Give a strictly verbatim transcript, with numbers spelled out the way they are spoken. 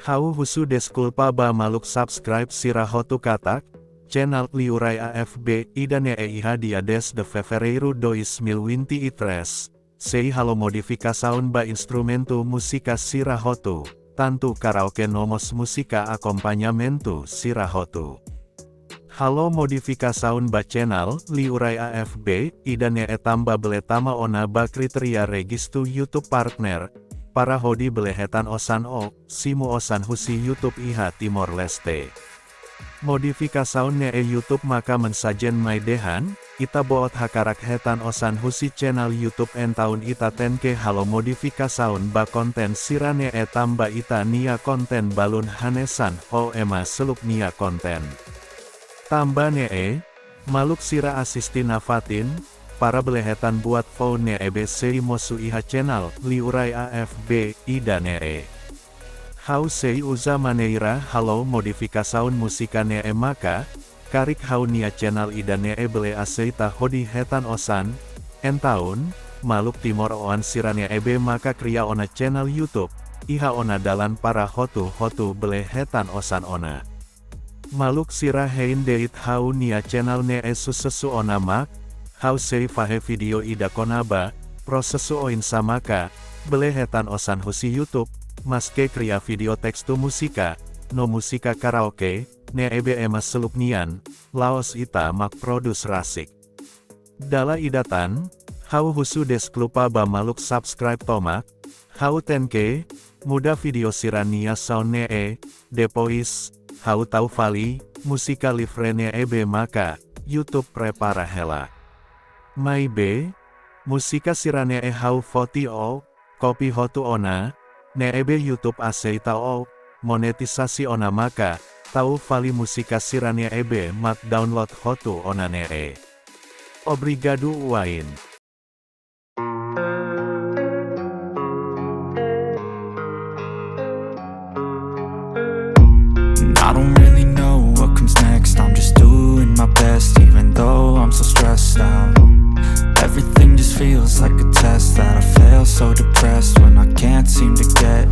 Ha'u husu deskulpa ba maluk subscribe sira hotu katak, channel Liurai A F B ida-ne'e iha dia dez de Fevereiru dois mil vinte e três, sei halo modifikasaun ba instrumentu múzika sira hotu, tantu karaoke no mós múzika akompañamentu sira hotu. Halo modifikasaun ba channel Liurai A F B ida-ne'e tanba bele tama ona ba kritéria rejistu YouTube partner, para hodi bele hetan osan ou simu osan husi YouTube iha Timor-Leste. Modifikasaun ne'e YouTube maka mensajen mai dehan, ita-boot hakarak hetan osan husi channel YouTube, entaun ita tenke halo modifikasaun ba konten sira-ne'e tanba ita-nia konten balun hanesan ho ema seluk nia konten. Tanba ne'e, maluk sira asiste nafatin, para bele hetan buat foun ne'ebé sei mosu iha channel Liurai A F B ida-ne'e. Ha'u sei uza maneira halo modifikasaun múzika ne'e maka, karik ha'u-nia channel ida-ne'e bele aseita hodi hetan osan, entaun, maluk timoroan sira ne'ebé maka kria ona channel YouTube, iha ona dalan para hotu-hotu bele hetan osan ona. Maluk sira hein de'it ha'u-nia channel ne'e susesu ona mak, ha'u sei fahe vídeo ida kona-ba prosesu oinsá maka bele hetan osan husi YouTube, maske kria vídeo testu múzika, no múzika karaoke, ne'ebé ema seluk nian, la'ós ita mak prodús rasik. Dala ida tan, ha'u husu deskulpa ba maluk subscribe tomak, ha'u tenke muda vídeo sira-nia sound ne'e, depois, ha'u tau fali múzika livre ne'ebé maka YouTube prepara hela. Maibé, múzika sira-ne'e ha'u foti ou copy hotu ona, ne'ebé YouTube aseita ou monetisasi ona maka tau fali múzika sira ne'ebé mak download hotu ona ne'e. Obrigadu wa'in. And I don't really know what comes next. I'm just doing my best, even though